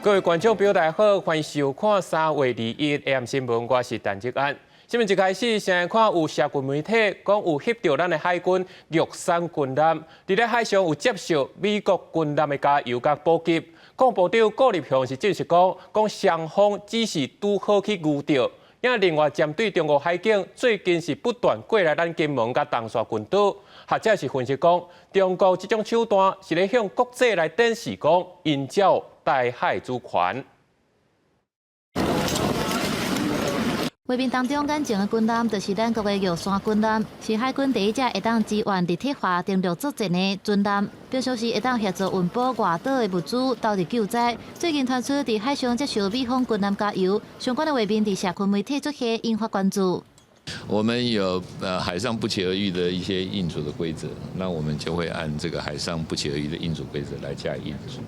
各位觀眾朋友，大家好，歡迎收看3月21 AM 新聞，我是陳志安。新聞一開始，先來看有社群媒體講有翕著咱的海軍玉山軍艦，佇咧海上有接受美國軍艦的加油佮補給。國防部長顧立雄是證實講，講雙方只是拄好去遇著。也另外針對中國海警最近是不斷過來咱金門佮東沙群島，學者是分析講，中國這種手段是咧向國際來展示講，𪜶才有台海主權。畫面當中眼前的軍艦，就是咱國的玉山軍艦，是海軍第一隻會當支援立體化登陸作戰的軍艦。平常時會當協助運補外島的物資，投入救災。最近傳出佇海上接受美方軍艦加油，相關的畫面佇社群媒體出現，引發關注。我們有海上不期而遇的一些應處的規則，那我們就會按這個海上不期而遇的應處規則來加以應處。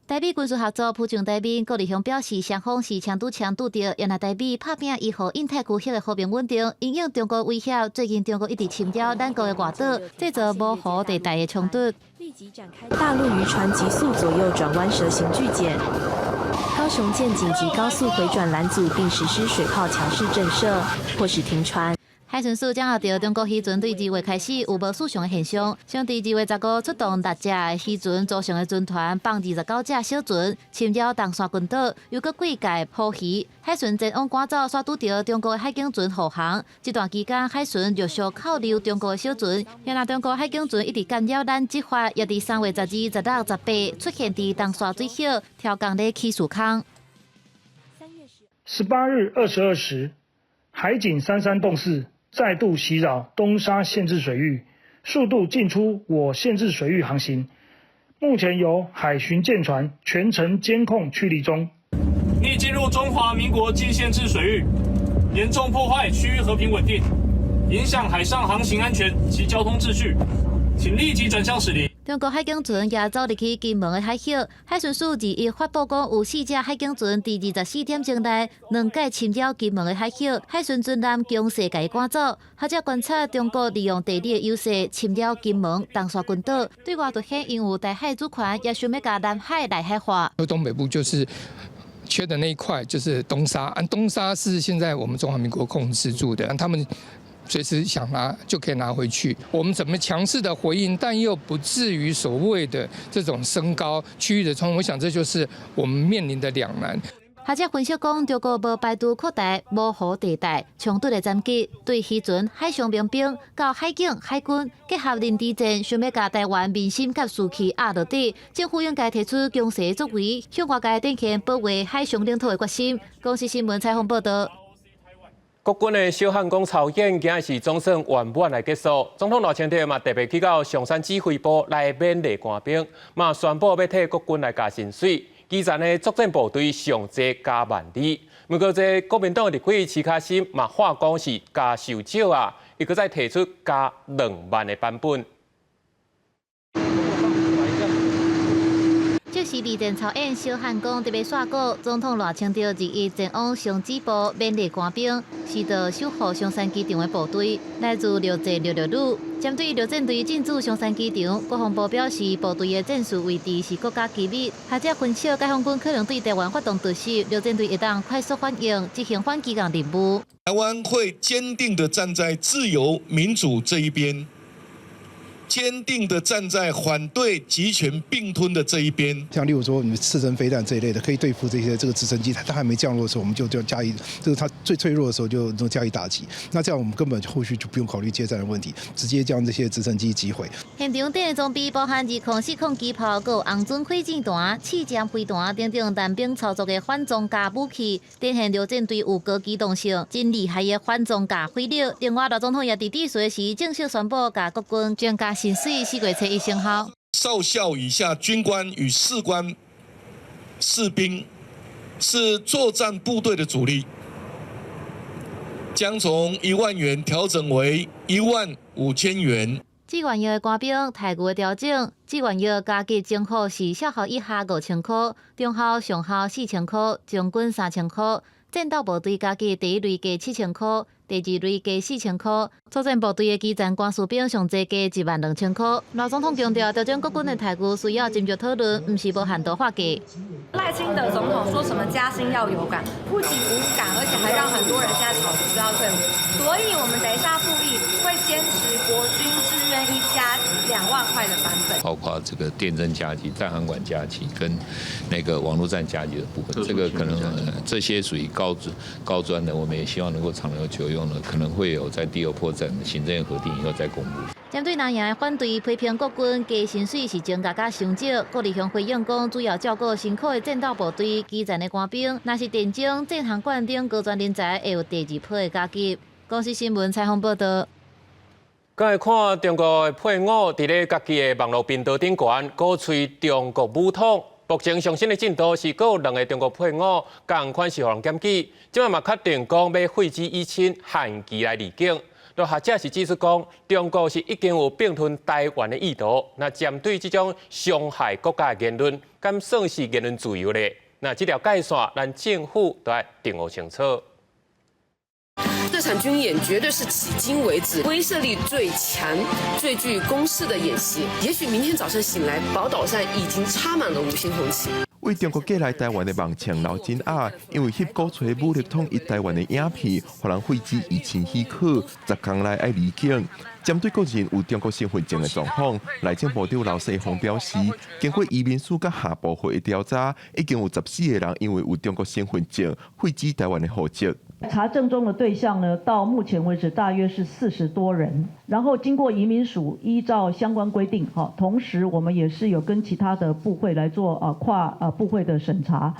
台美軍事合作浮上台面，顧立雄表示，雙方是槍拄槍拄著，也若台美拍拚維護印太區域的和平穩定，因應中國威脅，最近中國一直侵擾咱國的外島，製造模糊地帶的衝突。立即展開大陸漁船急速左右轉彎蛇形拒檢，高雄艦緊急高速迴轉攔阻，並實施水炮強勢震懾，迫使停船。海巡署掌握著中國漁船對2月開始有無異常的現象，上佇2月15出動六隻漁船組成的船團，放29隻小船侵擾東沙群島，又閣幾改捕魚。海巡前往趕走，煞拄著中國的海警船護航。這段期間，海巡陸續扣留中國的小船，也若中國海警船一直干擾咱執法，也佇3月12、16、18出現佇東沙水域，調降咧起事空。 18日22時，海警33洞4再度襲擾東沙限制水域，數度進出我限制水域航行。目前由海巡艦船全程監控驅離中。擬進入中華民國禁限制水域，嚴重破壞區域和平穩定，影響海上航行安全及交通秩序，請立即轉向駛離。中國海警船也走入去金門的海域，海巡署21發布講，有四隻海警船佇24點鐘內兩擺侵擾金門的海域，海巡船艦強勢共伊趕走。學者觀察中國利用地理的優勢侵擾金門、東沙群島，對外凸顯𪜶有台海主權，也想欲共南海內海化。東北部就是缺的那一塊，就是東沙，啊，東沙是現在我們中華民國控制住的，他們隨時想拿就可以拿回去。我們怎麼強勢的回應，但又不至於所謂的這種升高區域的衝突？我想這就是我們面臨的兩難。學者分析講，中國無排除擴大模糊地帶衝突的戰機，對漁船、海上民兵到海警、海軍結合認知戰，想欲共台灣民心佮士氣壓落底。政府應該提出強勢作為，向外界展現保衛海上領土的決心。公視新聞採訪報道。國軍的小漢光操演，今日是總算圓滿來結束。總統賴清德嘛特別去到松山指揮部來勉勵官兵，嘛宣布欲替國軍來加薪水。基層的作戰部隊上濟加12,000。不過這國民黨的立委徐巧芯嘛話講是加傷少啊，伊閣再提出加2萬的版本。這是二戰操演小漢光特別煞鼓，總統賴清德21前往松指部勉勵官兵，視導守護松山機場的部隊來自陸戰六六旅。針對陸戰隊進駐松山機場，國防部表示，部隊的戰術位置是國家機密。學者分析，解放軍可能對台灣發動突襲，陸戰隊會當快速反應，執行反機動任務。台灣會堅定地站在自由民主這一邊。堅定地站在反對極權併吞的這一邊。像例如說，你們刺針飛彈這一類的，可以對付這些這個直升機，它還沒降落的時候，我們就加以，這個它最脆弱的時候就就加以打擊。那這樣我們根本後續就不用考慮接戰的問題，直接將這些直升機擊毀。現場展的裝備包含20四孔機炮、閣有紅準火箭彈、刺針飛彈等等單兵操作的反裝甲武器，展現陸戰隊有高機動性、真厲害的反裝甲火力。另外，賴總統也佇致辭時正式宣布，共國軍增加薪水4月初1生效。少校以下軍官與士官、士兵是作戰部隊的主力，將從1萬元調整為1萬5千元。志願役的官兵待遇的調整，志願役加給正副是少校以下5000塊，中校、上校4000塊，將軍3000塊。戰鬥部隊加給第一類加7000塊，第二類加4000塊。作戰部隊的基層官士兵上濟加1萬2千塊。賴總統強調，調整國軍的待遇需要斟酌討論，毋是無限度劃價。賴清德總統說什麼加薪要有感，不僅無感，而且還讓很多人現在吵着說要退伍。所以我們等一下復議會堅持國軍志願役加2萬塊的版本，包括這個電偵加給、戰航管加給跟那個網絡戰加給的部分，這個可能這些屬於高高專的，我們也希望能夠長留久用的，可能會有在第二波戰行政院核定以後再公布。針對藍營的反對批評國軍加薪水是增加甲傷少，郭立雄回應講，主要照顧辛苦的戰鬥部隊、基層的官兵，若是電偵、戰航管等高專人才，會有第二波的加給。公視新聞採訪報導。閣來看中國的配偶佇咧家己的網路頻道頂懸鼓吹中國武統。目前上新的進度是，閣有兩个中國配偶仝款是予人檢舉，這擺嘛確定講欲廢止依親，限期來離境。都學者是指出講，中國是已經有併吞台灣的意圖。那針對這種傷害國家的言論，敢算是言論自由咧？那這條界線，咱政府都愛定予清楚。這場軍演絕對是迄今為止威懾力最強、最具攻勢的演習。也許明天早上醒來，寶島上已經插滿了五星紅旗。為中國寄來台灣的網紅劉真雅，因為翕鼓吹武力統一台灣的影片，予人廢止依親許可，10工內愛離境。針對個人有中國身份證的狀況，內政部長劉世宏表示，經過移民署佮下部會的調查，已經有14個人因為有中國身份證廢止台灣的戶籍。查證中的對象呢，到目前為止大約是40多人。然後經過移民署依照相關規定，哈，同時我們也是有跟其他的部會來做跨部會的審查，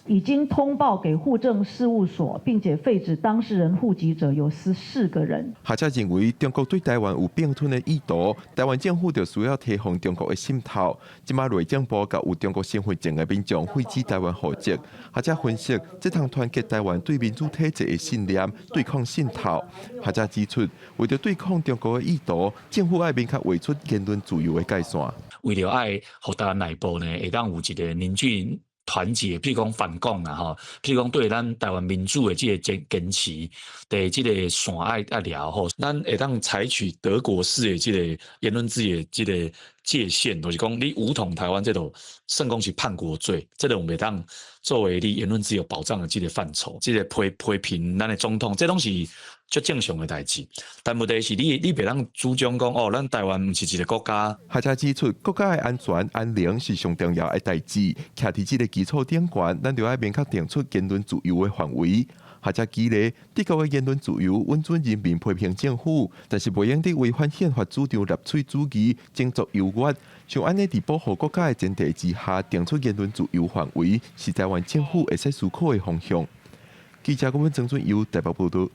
已經通報給戶政事務所，並且廢止當事人戶籍者有14個人。學者認為，中國對台灣有併吞的意圖，台灣政府就需要提防中國的滲透。這擺內政部共有中國身份證的民眾廢止台灣戶籍。學者分析，這通團結台灣對民主體制的信念，對抗滲透。學者指出，為著對抗中國的意圖，政府愛明確畫出言論自由的界線。為著愛予台灣內部呢，會當有一个凝聚團結，譬如講反共啦吼，譬如講對咱台灣民主的這个堅持的這个線愛抓好，咱會當採取德國式的這个言論自由的這个界限，就是講你武統台灣這就算講是叛國罪，這個袂當作為你言論自由保障的這个範疇，這个批評咱的總統，這攏是足正常的代誌。但問題是你袂當主張講哦，咱台灣毋是一个國家。學者指出，國家的安全安寧是上重要的代誌。徛佇這个基礎頂懸，咱就愛明確定出言論自由的範圍。學者舉例，德國的言論自由允准人民批評政府，但是袂用得違反憲法主張納粹主義、種族優越。像按呢佇保護國家的前提之下，定出言論自由範圍，是台灣政府會使思考的方向。記者郭文曾俊佑台北報導。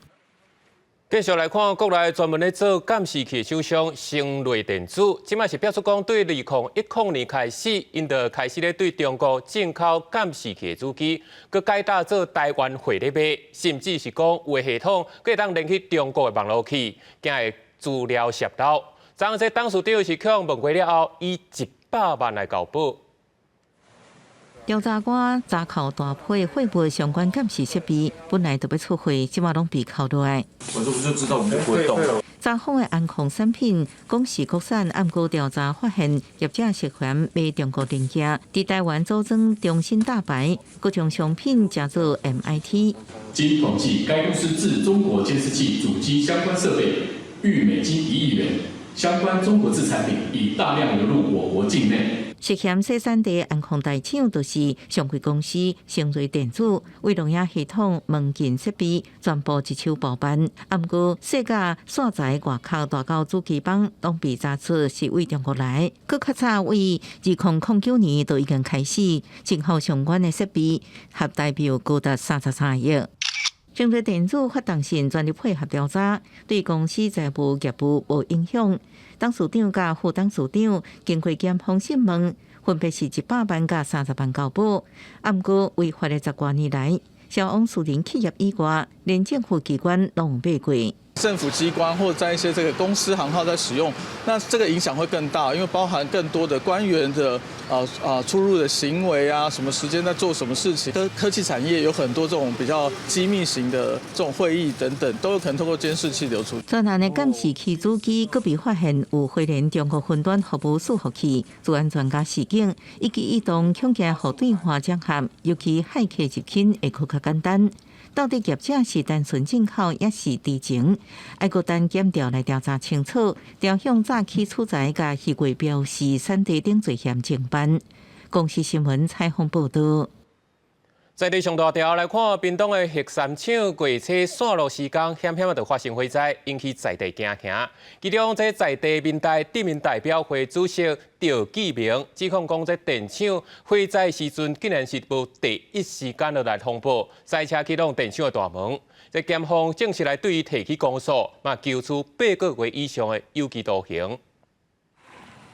繼續來看國內專門咧做監視器廠商昇睿電子，這擺是表示講對2010年開始，𪜶就開始咧對中國進口監視器的主機，閣改打做台灣貨咧賣，甚至是講有的系統閣會當連去中國的網路去，驚會資料洩漏。昨昏這董事長是予人問過了後，以100萬來交保。調查官查扣大批貨物相關監視設備，本來就欲出貨，這擺攏被扣落來。我這不就知道，我們就不會動。查封的安控產品，講是國產，毋過調查發現業者涉嫌賣中國零件，佇台灣組裝中興大牌，閣將商品稱做 MIT。經統計，該公司自中國監視器主機相關設備逾美金1億元，相關中國製產品已大量流入我國境內。涉嫌洗產地安控大廠，就是上櫃公司昇睿電子，為錄影系統、門禁設備全部一手包辦。毋過，世界線材外口大到主機板，攏被查出是對中國來。閣較早為2009年就已經開始進口相關的設備，合台幣高達33億。昇睿電子發動信全力配合調查，對公司財務業務無影響。董事長佮副董事長經過檢方審問，分別是100萬佮30萬交保。毋過違法的10多年來，銷往私人企業以外，連政府機關攏有買過。政府機關或者在一些這個公司行號在使用，那這個影響會更大，因為包含更多的官員的出入的行為啊，什麼時間在做什麼事情。科技產業有很多這種比較機密型的這種會議等等，都有可能透過監視器流出。專案的監視器主機閣被發現有輝聯中國雲端服務伺服器，資安專家示警，一舉一動恐驚予對岸掌握，尤其駭客入侵會閣較簡單。到底業者是單純進口，抑是知情？愛閣等檢調來調查清楚，調向詐欺取財佮虛偽標示產地等罪嫌偵辦。公視新聞採訪報導。在地上大條來看，屏東的核三廠過車線路施工，險險就發生火災，引起在地驚嚇。其中，這在地民代鎮民代表會主席趙繼明指控講，這電廠火災時陣，竟然是無第一時間就來通報，塞車去挵電廠的大門。這檢方正式來對伊提起公訴，嘛求處8個月以上的有期徒刑。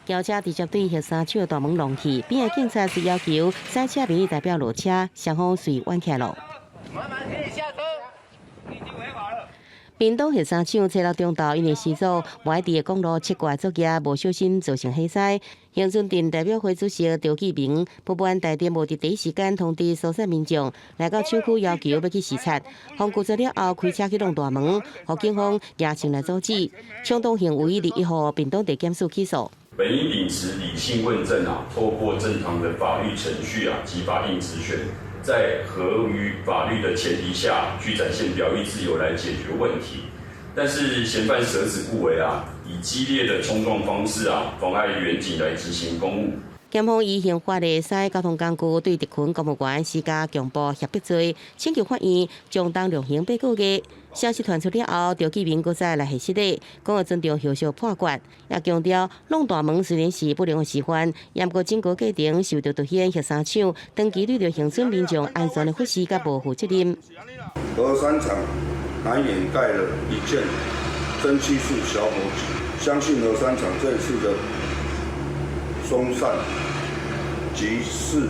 轎車直接對核三廠的大門挵去，邊的警察是要求賽車民意代表落車，雙方隨冤起來。慢慢可以下車，已經違法了。屏東核三廠初六中晝因為時速無愛佇的公路切割作業，無小心造成火災。恆春鎮代表會主席趙繼明不滿台電無佇第一時間通知疏散民眾來到廠區，要求欲去視察，予拒絕了後，開車去挵大門，予警方嚴正來阻止。衝動行為21號屏東地檢署起訴。本應秉持理性問政啊，透過正常的法律程序啊及法定職權，在合於法律的前提下去展現表意自由來解決問題。但是嫌犯舍此不為啊，以激烈的衝撞方式啊，妨礙員警來執行公務。檢方以刑法的使交通工具對特勤公務員施加強暴脅迫罪，請求法院將當量刑8個月。消息傳出了後，趙繼明閣再來解釋，講會尊重後續判決，也強調挵大門雖然是不良示範，毋過整個過程受著凸顯核三廠長期對著恆春民眾安全的忽視佮無負責任。核三廠還掩蓋了一件蒸汽式小火機，相信核三廠這次的鬆散及是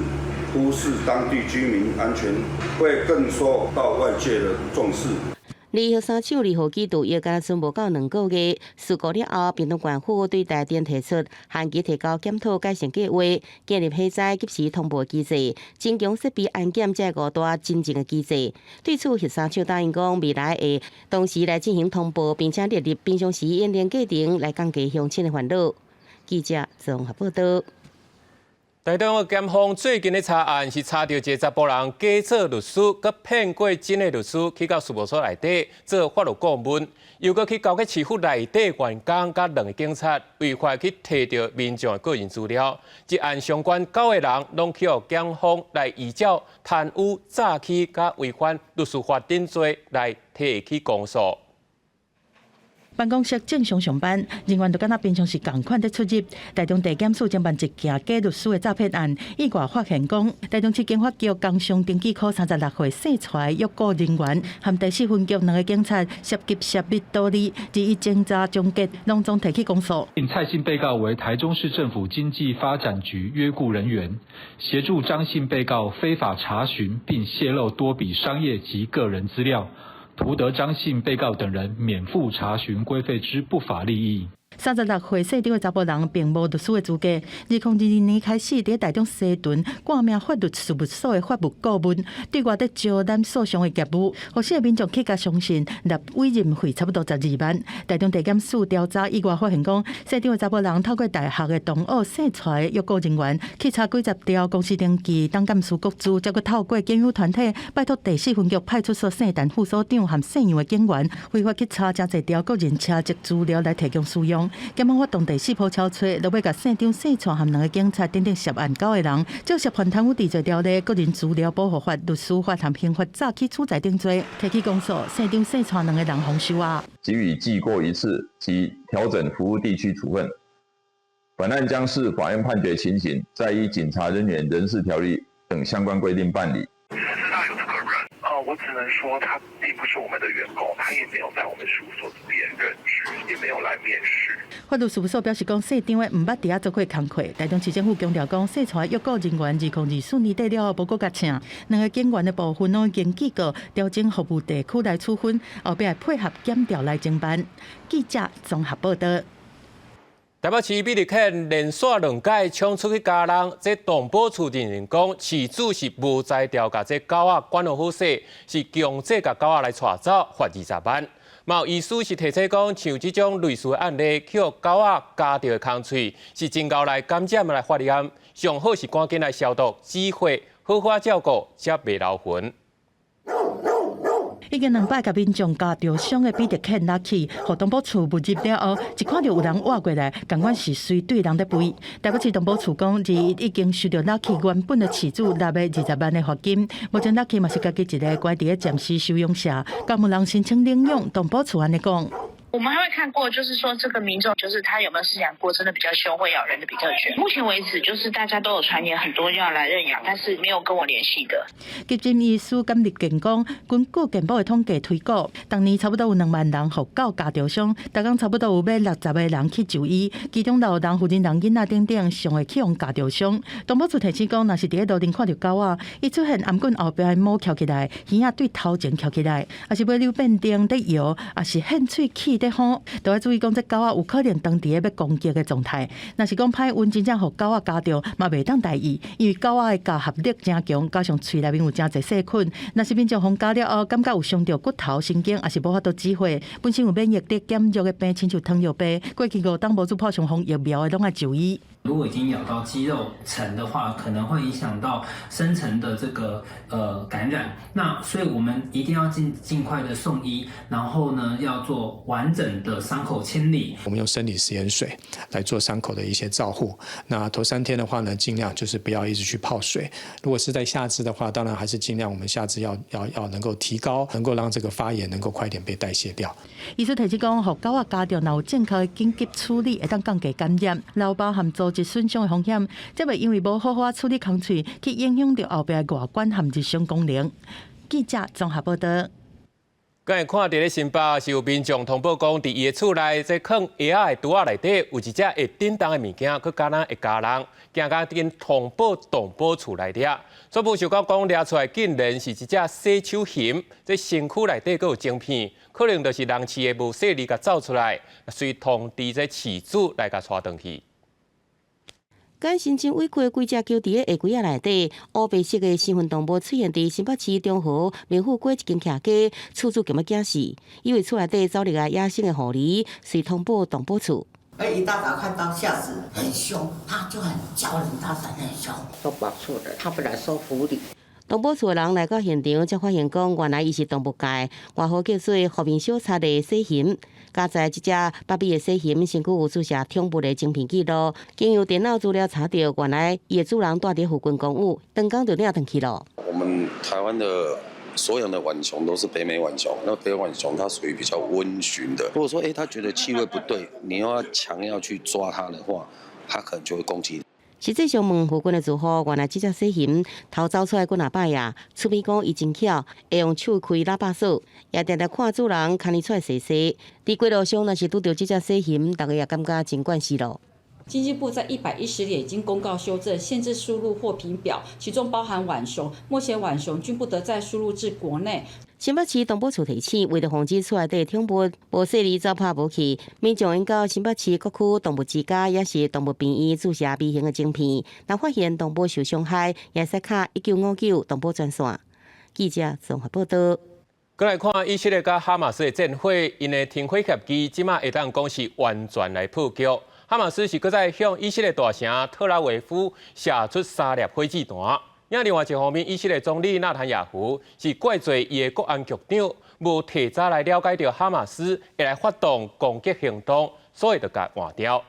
忽視當地居民安全，會更受到外界的重視。離核三廠2號機除役，敢若賰無夠2個月，事故了後，屏東縣府對台電提出限期提交檢討改善計劃，建立火災及時通報機制，增強設備安檢這五大真正的機制。對此，核三廠答應講，未來會同時來進行通報，並且列入平常時演練過程來降低鄉親的煩惱。記者綜合報道。台中的檢方最近咧查案是查著一个查埔人假做律師，閣騙過真的律師去到事務所內底做法律顧問，又閣去勾結市府內底員工佮兩个警察違法去提著民眾的個人資料。這案相關九个人攏去予檢方來依照貪污、詐欺佮違反律師法等罪來提起公訴。辦公室正常上班，人員就敢若平常時仝款佇出入。台中地檢署偵辦一件假律師的詐騙案，意外發現講，台中市警察局工商登記科36歲姓蔡的約僱人員，和第四分局兩个警察涉及涉密盜利，予偵查終結，攏總提起公訴。蔡姓被告為台中市政府經濟發展局約僱人員，協助張姓被告非法查詢並洩露多筆商業及個人資料。圖得張姓被告等人免付查詢規費之不法利益。36歲姓張的查埔人並無律師的資格。2022年開始，佇台中西屯掛名法律事務所的法務顧問，對外佇招攬訴訟的業務，予四个民眾去共相信，納委任費差不多12萬。台中地檢署調查意外發現講，姓張的查埔人透過大學的同學姓蔡的約僱人員，去查幾十條公司登記、董監事國資，再閣透過檢友團體拜託第四分局派出所姓陳副所長和姓楊的警員，非法去查誠濟條個人車籍資料來提供使用。檢方發動第四波搜查，落尾共姓張、姓蔡和兩个警察等等涉案九个人，照涉犯貪污治罪條例、個人資料保護法、律師法和刑法詐欺取財等罪，提起公訴。姓張、姓蔡兩个人予收押，給予記過一次及調整服務地區處分。本案將視法院判決情形，再依警察人員人事條例等相關規定辦理。知道有這個人，我只能說他並不是我們的員工，他也沒有在我們事務所這邊任職，也沒有來面試。法律事務所表示講，姓張的毋捌佇遐做過工課。台中市政府強調講，姓蔡的約僱人員2024年底了後無閣共請，兩个警員的部分攏已經記過調整服務地區來處分，後壁會配合檢調來偵辦。記者綜合報道。台北市比特犬連續兩擺衝出去咬人，這動保處認為講，飼主是無才調，共這狗仔管予好勢，是強制共狗仔來帶走，罰20萬。嘛有醫師是提醒講，像這種類似的案例，予狗仔咬著的空喙，是真𠢕來感染來發炎，上好是趕緊來消毒止血，好好照顧，才袂留痕。已經兩擺共民眾咬著傷的比特犬 Lucky，予動保處物入了後，一看著有人倚過來，仝款是隨對人咧吠。台北市動保處講，二一已經收著 Lucky 原本的飼主納的20萬的罰金。目前 Lucky 嘛是家己一个關佇咧暫時收容所，敢有人申請領養？動保處按呢講。我們還會看過，就是說這個民眾，就是他有沒有飼養過真的比較兇會咬人的比特犬。目前為止，就是大家都有傳言很多要來認養，但是沒有跟我聯繫的。急診醫師甘立健講，根據健保的統計推估，逐年差不多有2萬人予狗咬著傷，逐工差不多有欲60個人去就醫，其中老人、婦人、人囡仔等等，上會去予咬著傷。動保處提醒講，若是佇咧路頂看著狗仔，伊出現頷頸後壁的毛翹起來，耳仔對頭前翹起來，抑是尾溜變長咧搖，抑是掀喙齒咧吼，都愛注意講，這狗仔有可能當佇咧欲攻擊的狀態。若是講歹運真正予狗仔咬著，嘛袂當大意，因為狗仔的咬合力誠強，加上喙內面有誠濟細菌。若是民眾予咬了後，感覺有傷著骨頭、神經，抑是無法度止血，本身有免疫力減弱的病，親像糖尿病，過去五冬無注破傷風疫苗的，攏愛就醫。如果已經咬到肌肉層的話，可能會影響到深層的這個感染。那所以我們一定要盡快的送醫，然後呢要做完整的傷口清理。我們用生理食鹽水來做傷口的一些照護。那頭3天的話呢，盡量就是不要一直去泡水。如果是在下肢的話，當然還是盡量我們下肢要能夠提高，能夠讓這個發炎能夠快點被代謝掉。醫師提醒講，予狗仔咬著，若有正確的緊急處理，會當降低感染、留疤和組織損傷的風險。這袂因為無好好處理空喙，去影響著後壁的外觀和日常功能。記者綜合報道。剛才看著咧新北是有民眾通報講，佇伊的厝內這囥鞋仔的櫥仔內底有一隻會振動的物件，閣敢若會咬人，驚甲緊通報動保處來掠。初步想講講掠出來，竟然是一隻細手熊，這身軀內底閣有晶片，可能就是人飼的無細膩共走出來，隨通知這飼主來共帶轉去。佮神情委屈的幾隻狗佇咧鞋櫃仔內底，烏白色的興奮動物出現佇新北市中和民富街一間徛家，厝主共欲驚死，以為厝內底走入來野生的狐狸，遂通報動保處。哎，一大早看到嚇死，很兇，他就很叫人大聲，很兇。動保處的，他本來說狐狸。動保處的人來到現場，才發現講原來伊是動物界，外號叫做和平小賊的細熊。佳哉這隻北美的細熊身軀有注射寵物的晶片記錄，經由電腦資料查著，原來伊的主人蹛佇附近公寓，當工就領轉去囉。我們台灣的所養的浣熊都是北美浣熊，那北美浣熊它屬於比較溫馴的。如果說，它覺得氣味不對，你又要強要去抓它的話，它可能就會攻擊。實際上問附近的住戶，原來這隻細熊逃走出來幾若擺啊，出面講伊真巧，會用手開喇叭鎖，也定定看主人牽伊出來踅踅。佇街路上，若是拄著這隻細熊，大家也感覺真慣勢囉。經濟部在110年已經公告修正限制輸入貨品表，其中包含浣熊。目前浣熊均不得再輸入至國內。新北市動保處提醒，為著防止厝內底寵物無細膩走拍無去，民眾應到新北市各區動物之家，抑是動物病院注射微型的晶片。若發現動物受傷害，也會使敲1959動保專線。記者綜合報道。閣來看以色列佮哈馬斯的戰火，𪜶的停火協議，這馬會當講是完全來破局。哈馬斯是閣再向以色列大城特拉維夫射出三粒火箭彈。另外一方面，以色列總理納坦雅胡是怪罪伊的國安局長無提早來了解著哈馬斯會來發動攻擊行動，所以就共換掉。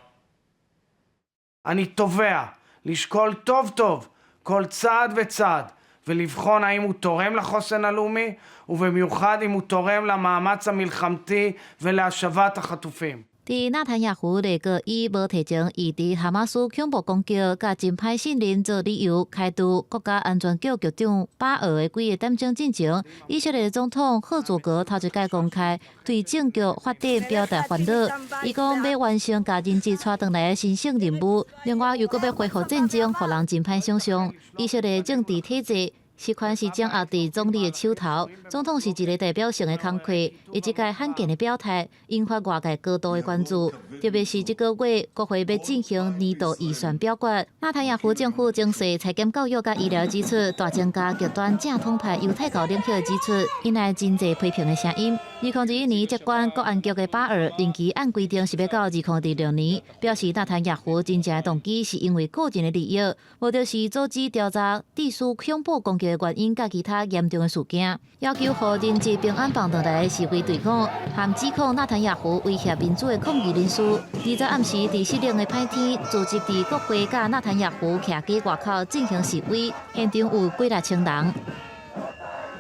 אני תובע לשקול טוב טוב כל צעד וצעד ולבחון האם הוא תורם לחוסן הלאומי ובמיוחד אם הוא תורם למאמץ המלחמתי ולהשבת החטופים. 佇納坦雅胡內閣以無提前預知哈馬斯恐怖攻擊，佮真歹信任做理由，開除國家安全局局長巴爾的幾個點鐘進前，以色列總統赫佐格頭一擺公開對政局發展表達煩惱。伊講欲完成共人質帶轉來的神聖任務，另外又閣欲恢復戰爭，予人真歹想象。以色列政治體制，實權是掌握佇總理的手頭，總統是一个代表性的工課，伊這擺罕見的表態，引發外界高度的關注。特別是這個月國會欲進行年度預算表決，納坦雅胡政府徵稅、裁減教育佮醫療支出，大增加極端正統派猶太教領袖的支出，引來真濟批評的聲音。2021年接管國安局的巴爾任期按規定是欲到2026年，表示納坦雅胡真正的動機是因為個人的利益，無就是阻止調查致使恐怖攻擊的原因佮其他嚴重的事件，要求予人質平安放轉來的示威隊伍，含指控納坦雅胡威脅民主的抗議人士，20暗時佇濕冷的歹天，聚集佇國會佮納坦雅胡徛家外口進行示威，現場有幾若千人。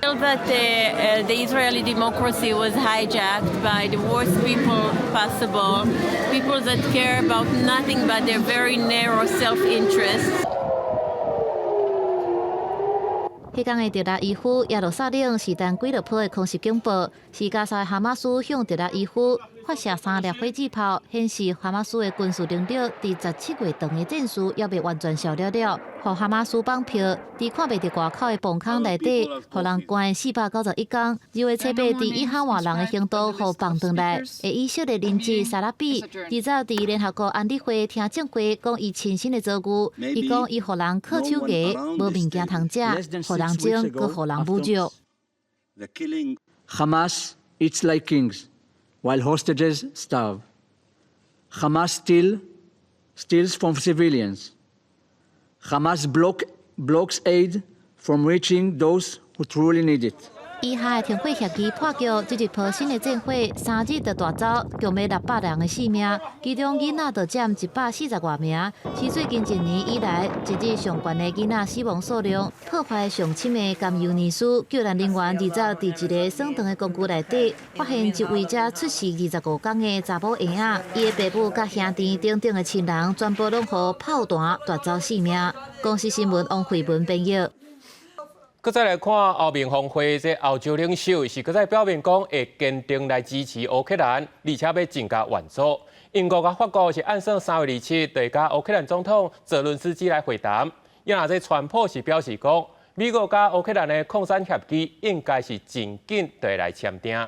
That the Israeli democracy was hijacked by the worst people possible, people that care about nothing but their very narrow self-interests. 彼工的特拉維夫耶路撒冷是單幾落波的空襲警報，是加沙哈馬斯向特拉維夫發射三粒火箭炮，顯示哈馬斯的軍事能力佇17月長的戰事猶未完全消了了，予哈馬斯綁票，佇看袂著外口的防空內底，予人關491工。2月7日，佇1萬人的行動予放轉來的以色列人質薩拉比，二十佇聯合國安理會聽證會，講伊親身的遭遇，伊講伊予人銬手鐲，無物件通食，予人整，閣予人侮辱。 Hamas eats like kings while hostages starve. Hamas steals from civilians. Hamas blocks aid from reaching those who truly need it. 以哈的停火協議破局，這一波新的戰火3日就帶走共欲600人的性命，其中囡仔就佔140外名，是最近一年以來一日上懸的囡仔死亡數量。破壞上深的甘尤尼斯救難人員二十佇一个鎖長的公寓內底，發現一位才出世25工的查某嬰仔，伊的爸母佮兄弟等等的親人全部攏予炮彈奪走性命。公視新聞王慧文編譯。閣再來看歐盟峰會，這歐洲領袖是閣再表明講會堅定來支持烏克蘭，而且欲增加援助。英國佮法國是按算3月27就會佮烏克蘭總統澤倫斯基來會談。伊若這川普是表示講，美國佮烏克蘭的礦產協議應該是真緊就會來簽訂。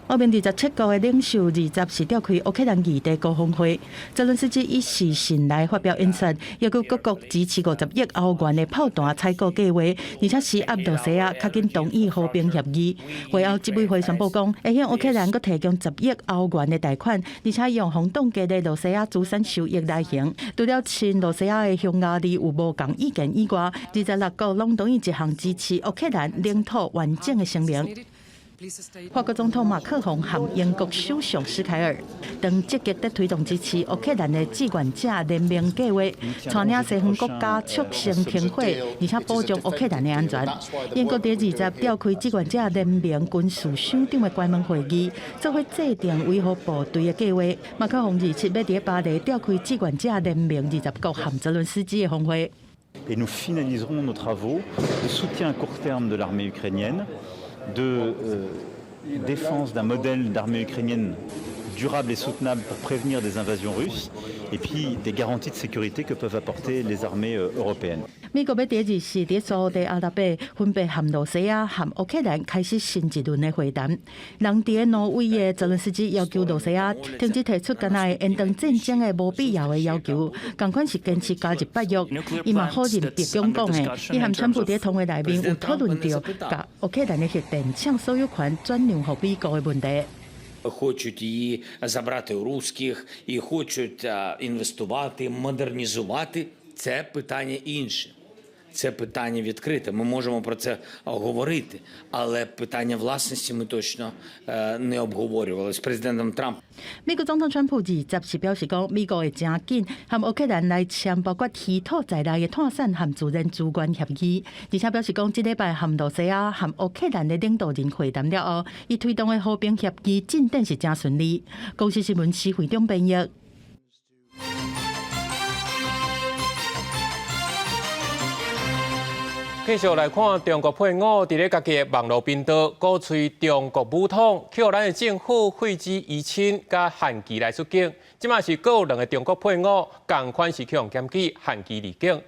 歐盟27國的領袖二十是召開烏克蘭議題高峰會，澤倫斯基以視訊來發表演說，要求各國支持50億歐元的炮彈採購計劃，而且施壓羅西亞較緊同意和平協議。會後，執委會宣布講，會向烏克蘭閣提供10億歐元的貸款，而且用防凍結的羅西亞資產收益來還。除了親羅西亞的匈牙利有無仝意見以外，26國攏同意一項支持烏克蘭領土完整的聲明。法國總統馬克宏和英國首相施凱爾當積極咧推動支持烏克蘭的志願者聯盟計劃，帶領西方國家促成停火，而且保障烏克蘭的安全。英國佇二十召開志願者聯盟軍事首長的關門會議，做伙制定維護部隊的計劃。馬克宏27欲佇巴黎召開志願者聯盟20國和澤倫斯基的峰會。 Et nous finaliserons nos travaux de soutien à court terme de l'armée ukrainienne, de défense d'un modèle d'armée ukrainienne durable et soutenable pour prévenir des invasions russes, et puis des garanties de sécurité que peuvent apporter les armées européennes. 美國欲佇24佇沙烏地阿拉伯分別和羅西亞和烏克蘭開始新一輪的會談。人佇挪威的澤倫斯基要求羅西亞停止提出敢若會延長戰爭的無必要的要求，仝款是堅持加入北約。伊嘛否認白宮講的，伊和川普佇通話內面有討論著，共烏克蘭的核電廠所有權轉讓予美國的問題。 Хочуть її забрати у русських і хочуть інвестувати, модернізувати. Це питання інше. Це питання відкрите. Ми можемо про це говорити, але питання власності ми точно не обговорювали з президентом Трампом. 美國總統川普20日表示講，美國會誠緊和烏克蘭來簽包括稀土在內的炭產和自然資源協議，而且表示講，這禮拜和羅西亞和烏克蘭的領導人會談了後，伊推動的和平協議進展是誠順利。公視新聞施會長編譯。繼續來看中國配偶佇咧家己的網路頻道鼓吹中國武統，去予咱的政府廢止依親佮限期來出境。這馬是閣有兩个中國配偶仝款是去予檢舉限期離境。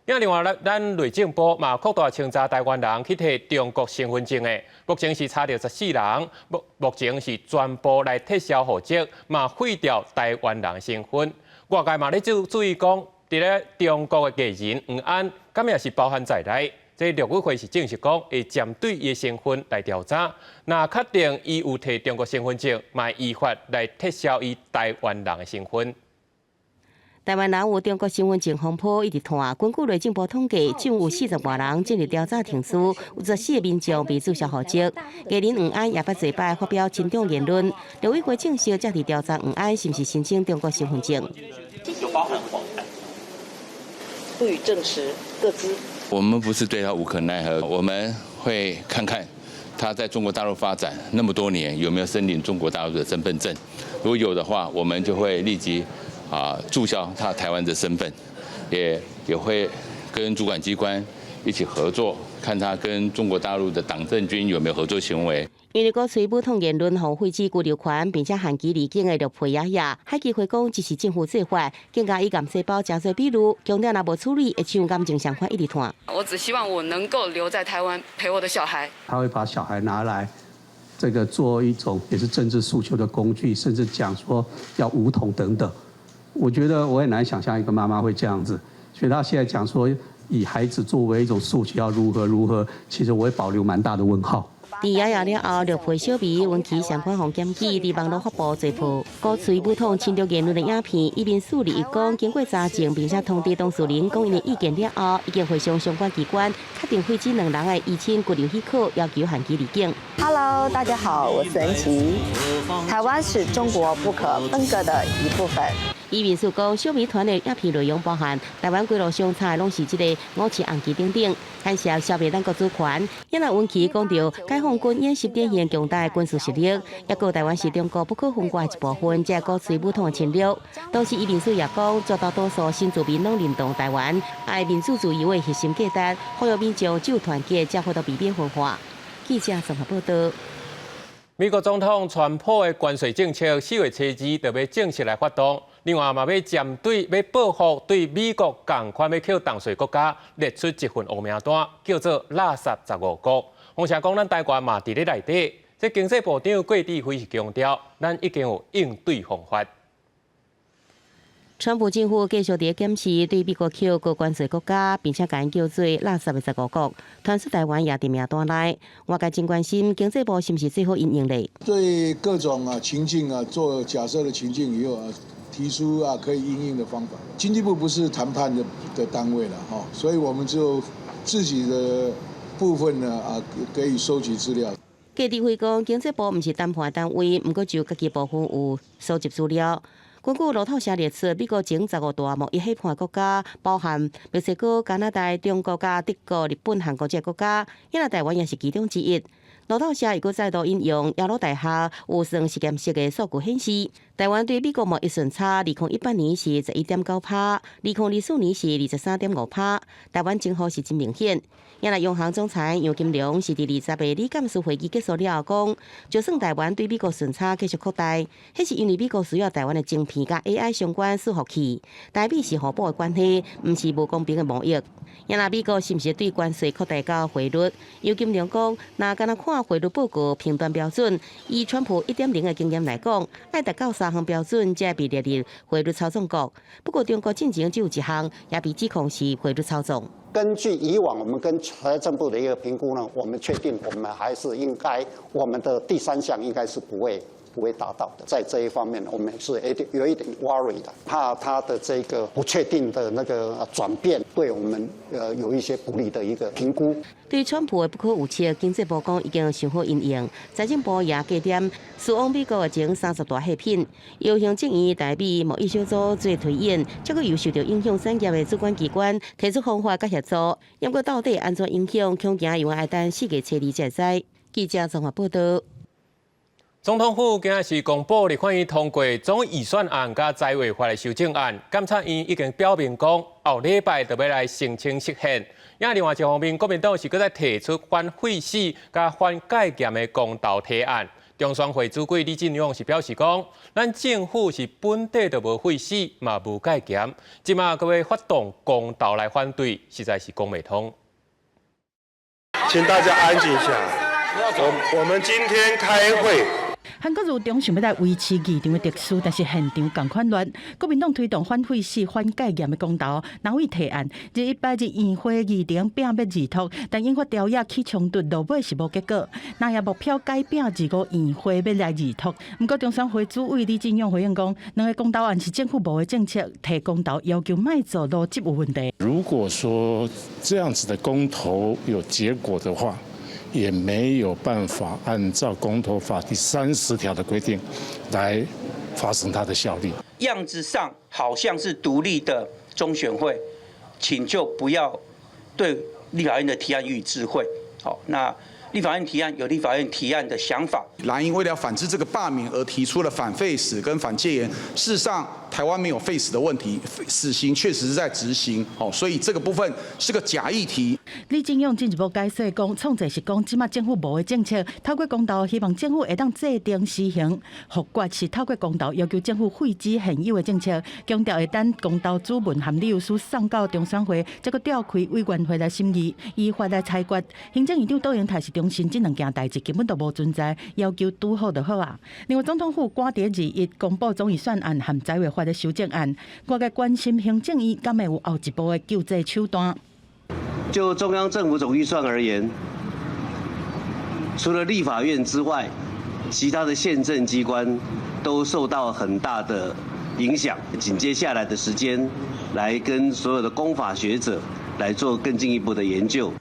另外，咱內政部嘛擴大清查台灣人去提中國身份證的，目前是查著14人，目前是全部來撤銷戶籍，嘛廢掉台灣人身份。外界嘛咧注意講，佇咧中國的藝人黃安，敢也是包含在內。這陸委會是證實講，會針對伊的身份來調查，若確定伊有提中國身份證，嘛依法來撤銷伊台灣人的身份。台灣人有中國身份證風波一直拖，根據內政部統計，總有40外人進入調查程序，有14個民眾被註銷戶籍。藝人黃安也捌濟擺發表親中言論，陸委會證實正佇調查黃安是毋是申請中國身份證。有包含黃安，不予證實個資。我們不是對他無可奈何，我們會看看他在中國大陸發展那麼多年，有沒有申領中國大陸的身份證。如果有的話，我們就會立即註銷他台灣的身份，也會跟主管機關一起合作，看他跟中國大陸的黨政軍有沒有合作行為。因為鼓吹武統言論，予廢止居留權，並且限期離境的綠皮爺爺，海基會講這是政府做法，更加以癌細胞誠做比喻，強調若無處理，會像癌症相款一直拖。我只希望我能夠留在台灣陪我的小孩。他會把小孩拿來這個做一種也是政治訴求的工具，甚至講說要武統等等。我覺得我很難想象一個媽媽會這樣子，所以他現在講說以孩子作為一種訴求要如何如何，其實我會保留蠻大的問號。佇爺爺了後，綠皮小眉溫琪相款予檢舉，佇網路發布濟報，鼓吹武統親中言論的影片，移民署立講經過查證，並且通知當事人講𪜶的意見了後，已經會向相關機關確定廢止兩人的依親居留許可，要求限期離境。 Hello，大家好，我是恩琪。台灣是中國不可分割的一部分。移民署講，小米團的影片內容包含台灣規路上插的攏是這个五星紅旗等等，牽涉消滅咱國主權。也若溫琪講著解放軍演習展現強大的軍事實力，抑閣台灣是中國不可分割的一部分，才鼓吹武統的侵略。同時，移民署也講，絕大多數新住民攏認同台灣愛民主自由的核心價值，呼籲民眾只有團結，才會度避免分化。記者綜合報道。美國總統川普的關稅政策4月初二就欲正式來發動，另外嘛欲針對欲報復對美國仝款欲課重稅國家列出一份烏名單，叫做垃圾15國。風聲講咱台灣嘛佇咧內底，這經濟部長郭智輝是強調，咱已經有應對方法。川普政府繼續佇檢視對美國課高關稅國家，並且共𪜶叫做垃圾的15國，傳出台灣也佇名單內。外界真關心經濟部是毋是做好因應咧？對各種情境做假設的情境以後提出可以因應的方法。經濟部不是談判的單位啦，所以我們就自己的部分呢可以收集資料。郭智輝講，經濟部毋是談判單位，毋過就家己部分有收集資料。根據路透社列出，美國前15大貿易夥伴國家，包含墨西哥、加拿大、中國、佮德國、日本、韓國這个國家，因為台灣也是其中之一。路透社又閣再度引用耶魯大學預算實驗室的數據顯示，台灣對美國貿易順差，2018年是11.9%，2024年是23.5%，台灣增幅是真明顯。也若央行總裁楊金龍是佇20個理監事會議結束了後講，就算台灣對美國順差繼續擴大，彼是因為美國需要台灣的晶片佮 AI 相關伺服器，台美是互補的關係，毋是無公平的貿易。也若美國是毋是對關稅擴大到匯率？楊金龍講，若干焦看匯率報告評斷標準，以川普1.0的經驗來講，愛達到三項標準才會被列入匯率操縱國。不過中國進前只有一項，也被指控是匯率操縱。根據以往我們跟財政部的一個評估呢，我們確定我們還是應該，我們的第三項應該是不會不會達到的。在這一方面，我們是有一點 worry 的，怕他的這個不確定的那個轉變，對我們有一些不利的一個評估。對川普的不可預測，經濟部講已經想好因應，財政部也計點輸往美國的前30大貨品，由行政院台美貿易小組做推演，這閣由受著影響產業的主管機關提出方法佮協助。不過到底按怎影響，恐驚猶愛等4月初2才知。記者綜合報道。總統府今仔是公布立法院通過總預算案佮災衛法的修正案，監察院已經表明講，後禮拜就欲來申請釋憲。也另外一方面，國民黨是閣再提出反廢死佮反戒嚴的公投提案。中選會主委李進勇是表示講，咱政府是本底就無廢死，嘛無戒嚴，這馬閣欲發動公投來反對，實在是講袂通。請大家安靜一下，我們今天開會。韓國瑜中想欲來維持議場的秩序，但是現場仝款亂。國民黨推動反廢死、反戒嚴的公投，哪位提案？21拜日院會議程摒欲二讀，但引發朝野起衝突，落尾是無結果。那也目標改摒25院會欲來二讀。毋過中選會主委李進勇回應講，兩個公投案是政府無的政策，提公投要求莫做邏輯有問題。如果說這樣子的公投有結果的話，也沒有辦法按照公投法第30條的規定來發生它的效力。樣子上好像是獨立的中選會，請就不要對立法院的提案予以置喙。好，那立法院提案有立法院提案的想法。藍營為了反制這個罷免而提出了反廢死跟反戒嚴，事實上台灣沒有廢死的問題，死刑確實是在執行，哦，所以這個部分是個假議題。李進勇進一步解釋講，創制是講這馬政府無的政策，透過公投希望政府會當制定施行，複決是透過公投要求政府廢止現有的政策，強調會等公投主文和理由書送到中選會，再閣召開委員會來審議，依法來裁決。行政院長卓榮泰是重申這兩件代誌根本就無存在，要求拄好就好啊。另外，總統府趕佇21公布總預算案和災衛法的修正案，外界關心行政院敢會有後一步的救濟手段。就中央政府總預算而言，除了立法院之外，其他的憲政機關都受到很大的影響。緊接下來的時間，來跟所有的公法學者來做更進一步的研究。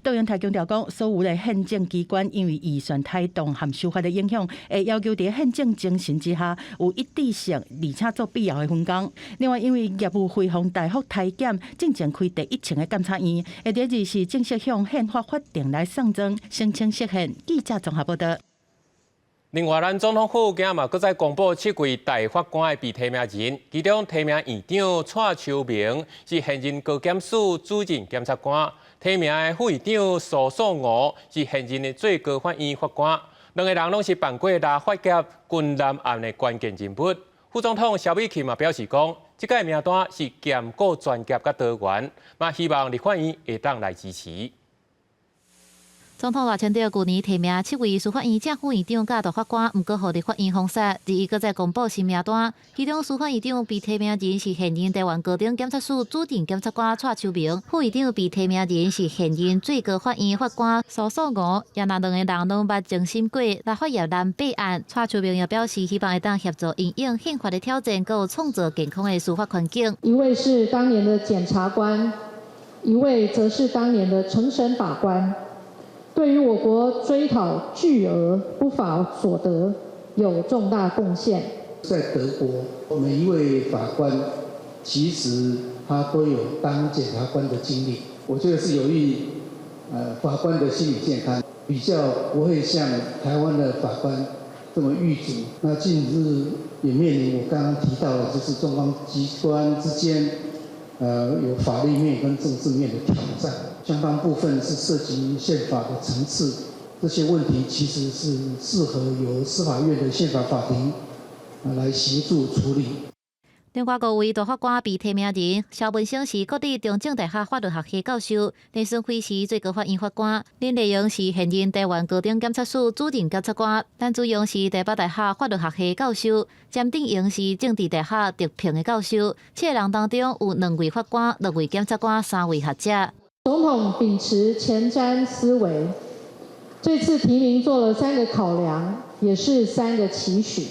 卓榮泰強調講，所有的憲政機關因為預算胎動和修法的影響，會要求佇憲政精神之下有一致性，而且做必要的分工。另外，因為業務恢復大幅裁減，進前開第一層的監察院，會佇24正式向憲法法庭來上狀申請釋憲。記者綜合報道。另外，咱總統府今仔嘛閣再公布七位大法官的被提名人，其中提名院長蔡秋明是現任高檢署主任檢察官，提名的副院長蘇素娥是現任的最高法院法官，兩个人攏是辦過拉法協軍艦案的關鍵人物。副總統蕭美琴嘛表示講，這屆名單是兼顧專業佮多元，嘛希望立法院會當來支持。總統賴清德舊年提名七位司法院正副院長佮大法官，毋過予立法院封殺。21閣再公布新名單，其中司法院長被提名人是現任台灣高等檢察署主任檢察官蔡秋明，副院長被提名人是現任最高法院法官蘇素娥。也若兩个人攏捌偵審過立法業南弊案，蔡秋明也表示希望會當協助因應憲法的挑戰，閣有創造健康的司法環境。一位是當年的檢察官，一位則是當年的承審法官。對於我國追討巨額不法所得有重大貢獻。在德國，每一位法官其實他都有當檢察官的經歷，我覺得是有益法官的心理健康，比較不會像台灣的法官這麼鬱卒。那近日也面臨我剛剛提到的，就是中央機關之間有法律面跟政治面的挑戰。相當部分是涉及憲法的層次，這些問題其實是適合由司法院的憲法法庭來協助處理。另外五位大法官被提名人，蕭文生是國立中正大學法律學系教授，林孫輝是最高法院法官，林麗榮是現任台灣高等檢察署主任檢察官，陳志勇是台北大學法律學系教授，詹定榮是政治大學特聘的教授。七个人當中有兩位法官、六位檢察官、三位學者。總統秉持前瞻思維，這次提名做了三個考量。也是三個期許。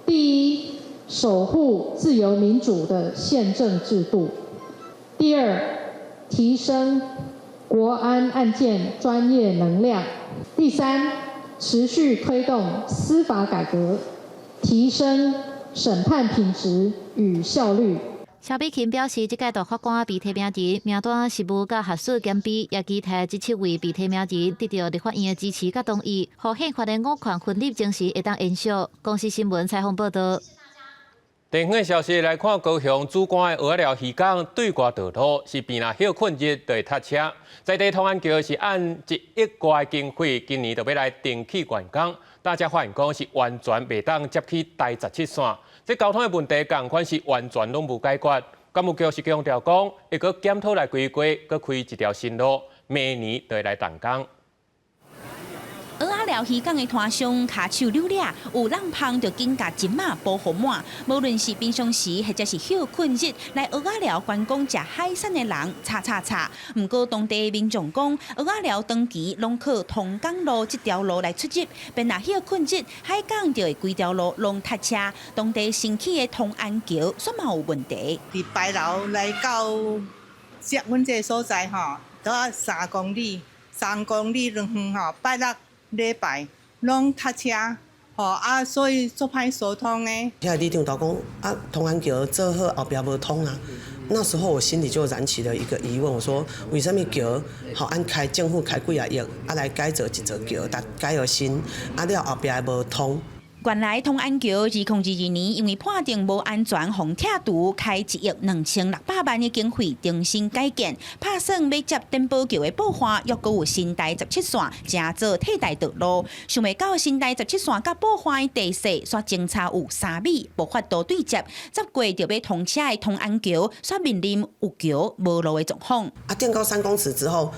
第一，守護自由民主的憲政制度；第二，提升國安案件專業能量；第三，持續推動司法改革，提升審判品質與效率。蕭美琴表示，這屆大法官被提名人名單實務佮學術兼備，也期待這七位被提名人得到立法院的支持佮同意，予憲法的五權分立精神會當延續。公視新聞採訪報道。地方的消息來看，高雄梓官的蚵仔寮漁港對外道路是平若歇睏日就會塞車，在地通安橋是按1億外經費，今年就欲來重啟完工，大家發現講是完全袂當接起台十七線。這交通的問題，仝款是完全攏無解決。工務局是強調講，會閣檢討來規劃，閣開一條新路，明年就會來動工。蚵仔寮漁港的攤商跤手扭掠，有櫳芳就緊共針仔補予滿。無論是平常時或者是歇睏日，來蚵仔寮觀光食海產的人，吵吵吵。毋過當地民眾講，蚵仔寮長期攏靠通港路這條路來出入，便若歇睏日，海港就會規條路攏塞車。當地新起的通安橋，煞嘛有問題。佇牌樓來到接阮這个所在吼，都愛3公里，3公里兩遠吼，拜六禮拜攏塞車，吼啊，所以足歹疏通的。遐里長都講啊，通安橋做好後壁無通啊。那時候我心裡就燃起了一個疑問，我說為啥物橋吼按開政府開幾仔億，啊來改造一座橋，但改予新，啊了後壁無通。原來通安橋2022年因為判定無安全，予拆除，開1億2600萬的經費重新改建，拍算欲接典寶橋的寶華，抑閣有新台十七線，成做替代道路。想袂到新台十七線佮寶華的地勢，煞相差有3米，無法度對接。十過就欲通車的通安橋，煞面臨有橋無路的狀況。啊，墊高3公尺之後，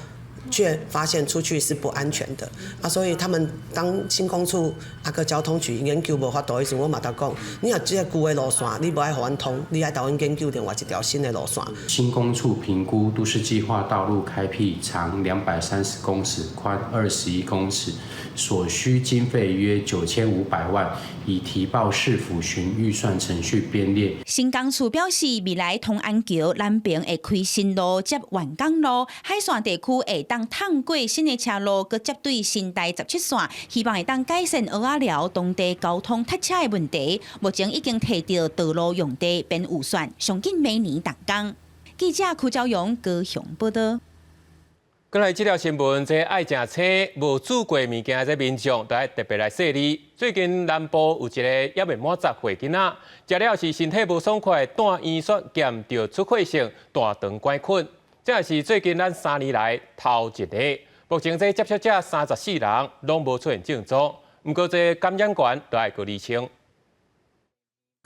卻發現出去是不安全的啊，所以他們當新工處啊閣交通局研究無法度的時陣，我嘛共講，你若這個舊的路線，你無愛予阮通，你愛共阮研究另外一條新的路線。新工處評估都市計劃道路開闢長230公尺、寬21公尺，所需經費約9500萬，已提報市府循預算程序編列。新工處表示，未來通安橋南爿會開新路接員工路，海線地區會當通過新的車路，閣接對新台十七線，希望會當改善蚵仔寮當地交通塞車的問題。目前已經提著道路用地編預算，上緊明年動工。記者柯昭勇高雄報道。過來這條新聞，這愛食青無煮過物件的這民眾，都愛特別來細膩。最近南部有一个猶未滿10歲囡仔，食了是身體無爽快，蹛醫院檢著出血性大腸桿菌。這也是最近咱3年來頭一个。目前這接觸者34人，攏無出現症狀。毋過這感染源都愛閣釐清。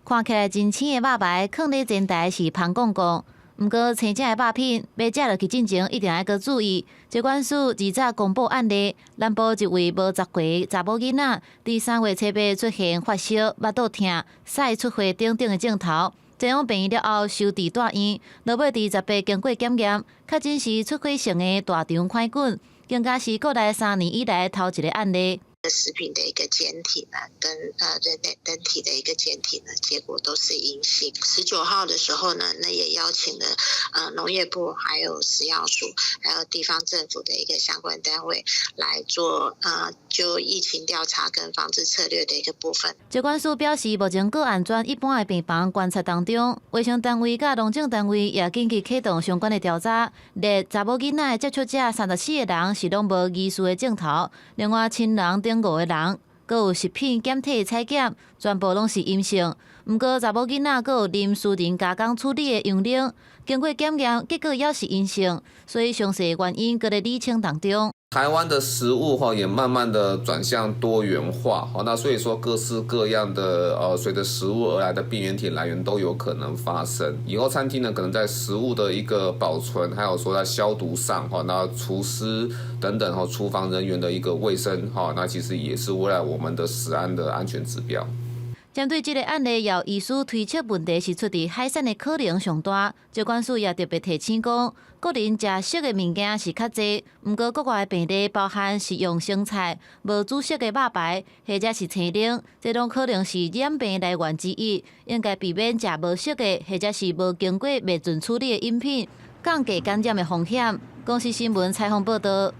看起來真青的肉排，囥佇煎台是芳摃摃。毋過青食的肉品，欲食落去進前，一定愛閣注意。疾管署二早公布案例，南部一位無10歲查某囡仔，佇3月7日出現發燒、腹肚疼、屎出血等等的症頭，前往病院了後收治住院，落尾佇18經過檢驗，確診是出血性的大腸桿菌，更加是國內3年以來頭一个案例。食品的一個檢體呢，跟人類人體的一個檢體呢，結果都是陰性。19號的時候呢，那也邀請了農業部、還有食藥署、還有地方政府的一個相關單位來做就疫情調查跟防治策略的一個部分。疾管署表示，目前個案轉一般的病房觀察當中，衛生單位佮農政單位也緊急啟動相關的調查。列查某囡仔的接觸者34個人是攏無疑似的症頭，另外親人等五個人，閣有食品檢體採檢，全部攏是陰性。毋過查某囡仔閣有啉私人加工處理的羊奶，經過檢驗，結果猶是陰性，所以詳細原因閣咧釐清當中。台灣的食物哈也慢慢的轉向多元化，那所以說各式各樣的隨着食物而來的病原體來源都有可能發生。以後餐廳呢，可能在食物的一個保存，還有說在消毒上，哈，那廚師等等哈，廚房人員的一個衛生，哈，那其實也是未來我們的食安的安全指標。針對這个案例，有醫師推測問題是出佇海產的可能上大。疾管署也特別提醒講，個人食熟的物件是較濟，毋過國外的病例包含食用生菜、無煮熟的肉排，或者是青檸，這攏可能是染病來源之一。應該避免食無熟的，或者是無經過滅菌處理的飲品，降低感染的風險。公視新聞採訪報導。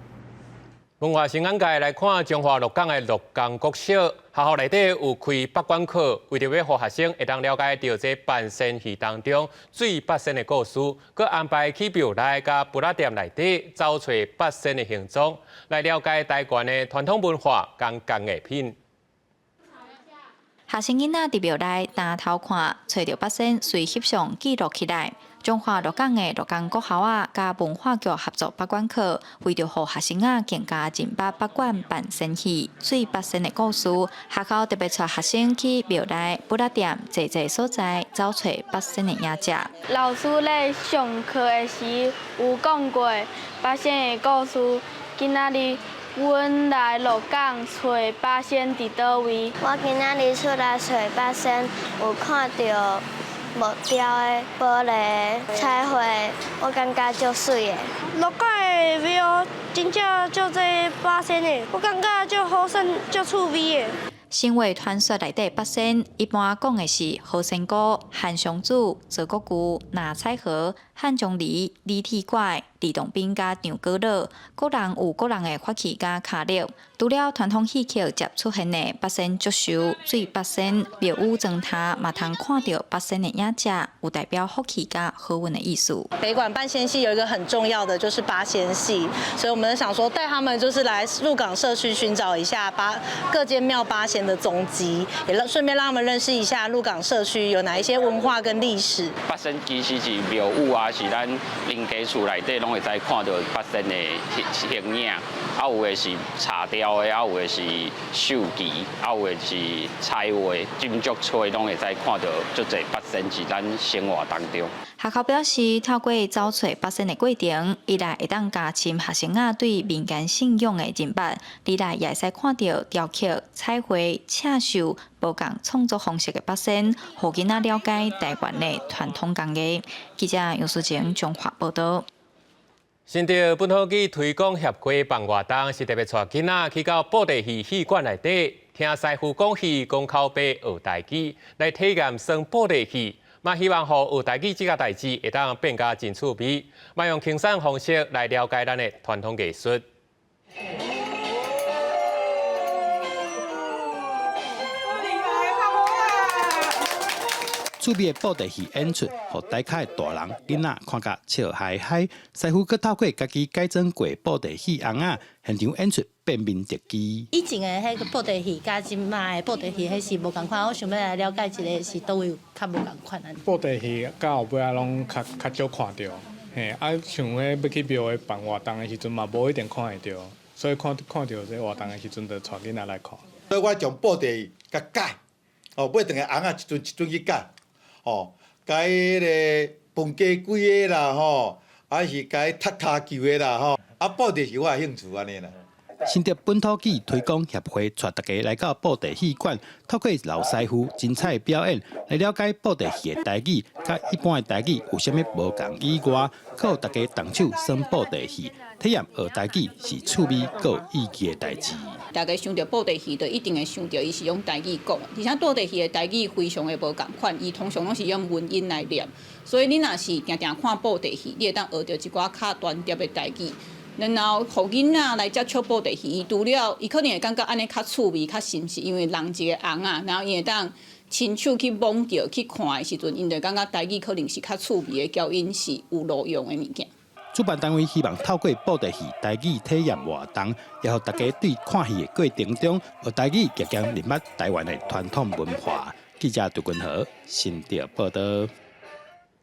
文化新眼界來看，彰化鹿港的鹿港國小學校內底有開八館課，為著欲予學生會當了解著這八仙戲當中水八仙的故事，閣安排去廟內佮櫥仔店內底走揣八仙的行蹤，來了解台灣的傳統文化佮工藝品。學生囡仔佇廟內擔頭看，揣著八仙，隨翕相記錄起來。彰化鹿港的鹿港國校仔佮文化局合作八館課，為著予學生仔更加認捌北管扮仙戲、水八仙的故事，學校特別帶學生去廟內、櫥仔店、濟濟所在走揣八仙的影跡。老師咧上課的時有講過八仙的故事，今仔日阮來鹿港揣八仙佇佗位？我今仔日出來揣八仙，有看著木雕的玻璃彩繪，我感覺足媠的。鹿港的廟真正足濟八仙的，我感覺足好耍、足趣味的。神話傳說內底八仙，一般講的是何仙姑、韓湘子、趙國舅、藍采和、漢鍾離、李鐵拐、呂洞賓佮張果老，各人有各人的法器佮跤力。除了傳統戲曲接出現的八仙祝壽、水八仙、廟宇裝塔，嘛通看著八仙的影跡，有代表福氣佮好運的意思。北管半仙戲有一個很重要的就是八仙戲，所以我們想說帶他們就是來鹿港社區尋找一下八各間廟八仙的蹤跡，也讓順便讓他們認識一下鹿港社區有哪一些文化跟歷史。八仙其實是廟宇啊，是咱鄰家厝內底攏會使看著八仙的形影，啊有的是茶雕的，啊有的是繡旗，啊有的是彩畫，斟酌揣攏會使看著足濟八仙佇咱生活當中。學校表示，透過走揣八仙的過程，一來會當加深學生仔對民間信仰的認捌，二來也會使看著雕刻、彩繪、刺繡無仝創作方式的八仙，予囡仔了解台灣的傳統工藝。記者楊淑靜彰化報導。新竹本土語推廣協會辦活動，是特別帶囡仔去到布袋戲戲館內底，聽師傅講戲、講口白、學台語，來體驗耍布袋戲。嘛，希望予學台語這個代誌會當變甲真趣味，嘛用輕鬆方式來了解咱的傳統藝術。趣味的布袋戲演出，予台跤的大人、囡仔看甲笑嗨嗨。師傅閣透過家己改裝過布袋戲尪仔，現場演出變面特技。以前的彼個布袋戲，佮這擺的布袋戲，彼是無仝款。我想欲來了解一下，是佗位有較無仝款按呢。布袋戲到後尾仔攏較較少看著，嘿，啊，像彼欲去廟的辦活動的時陣嘛，無一定看會著，所以看看著這活動的時陣，就帶囡仔來看。所以我將布袋戲共改，哦，買轉來尪仔一陣一陣去改。哦，改彼个飯雞鬼的啦吼，還是改踢跤球的啦吼，啊，布袋是我的興趣按呢啦。新竹本土語推廣協會帶大家來到布袋戲館，透過老師傅精彩表演來了解布袋戲的台語，佮一般的台語有啥物無仝以外，閣予大家動手耍布袋戲，體驗學台語是趣味閣有意義的代誌。大家想著布袋戲，就一定會想著伊是用台語講，而且布袋戲的台語非常的無仝款，伊通常攏是用文音來念，所以你若是定定看布袋戲，你會當學著一寡較專業的台語。然後，予囡仔來接觸布袋戲，伊除了伊可能會感覺按呢較趣味、較新鮮，因為人一个尪仔，然後伊會當親手去摸著、去看的時陣，𪜶就感覺台語可能是較趣味的，交𪜶是有路用的物件。主辦單位希望透過布袋戲台語體驗活動，也予大家對看戲的過程中學台語，加強認捌台灣的傳統文化。記者杜君豪新竹報導。